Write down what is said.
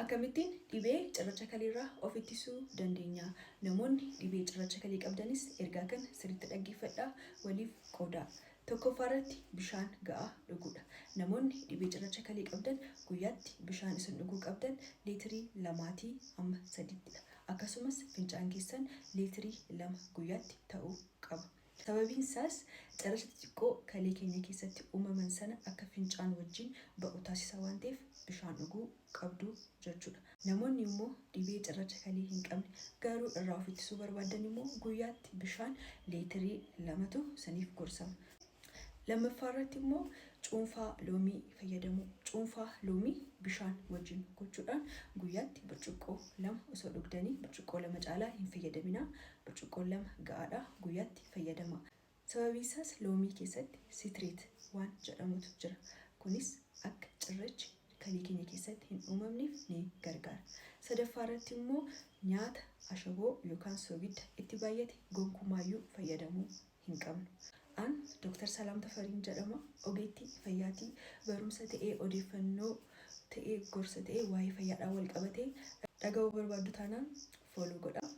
Akkamittiin dhibee cirracha kaleerraa of ittisuu dandeenya? Namoonni dhibee cirracha kalee qabdanis ergaa kana sirriitti dhaggeeffadhaa, waliif qoodaa. Tokkoffaa irratti bishaan ga'aa dhuguudha. Namoonni dhibee cirracha kalee qabdan guyyaatti bishaan isin dhuguu qabdan leetirii 2tii amma 3ttidha. Akkasumas fincaan keessan leetirii 2 guyyaatti ta'uu qaba. Sababiin isaas cirracha xixiqqoo kalee keenya keessatti uumaman sana akka fincaan wajjin ba'u taasisa waan ta'eef bishaan dhuguu qabdu jechuudha. Namoonni immoo dhibee cirracha kalee hin qabne garuu irraa of ittisuu barbaaddan immoo guyyaatti bishaan leetirii 2tu isiniif gorsama. Lammaffaa irratti immoo cuunfaa loomii fayyadamuu. Cuunfaa loomii bishaan wajjin gochuudhaan guyyaatti burcuqqoo 2 osoo dhugdanii, burcuqqoo 2 caalaa hin fayyadaminaa. Burcuqqoon 2 ga'aadha, guyyaatti fayyadamaa. Sababiin isaas loomii keessatti citrate waan jedhamutu jira. Kunis akka cirrachi kalee keenya keessatti hin uumamneef ni gargaara. Sadaffaa irratti immoo nyaata ashaboo yookaan soogidda itti baay'ate gonkumaayyuu fayyadamuu hin qabnu. An Dr. Salaam Tafariin jedhama. Ogeettii fayyaatii. Barumsa ta'ee, odeeffannoo ta'ee, gorsa ta'ee waa'ee fayyaadhaan wal qabatee dhaga'uu barbaaddu taanaan follow godhaa.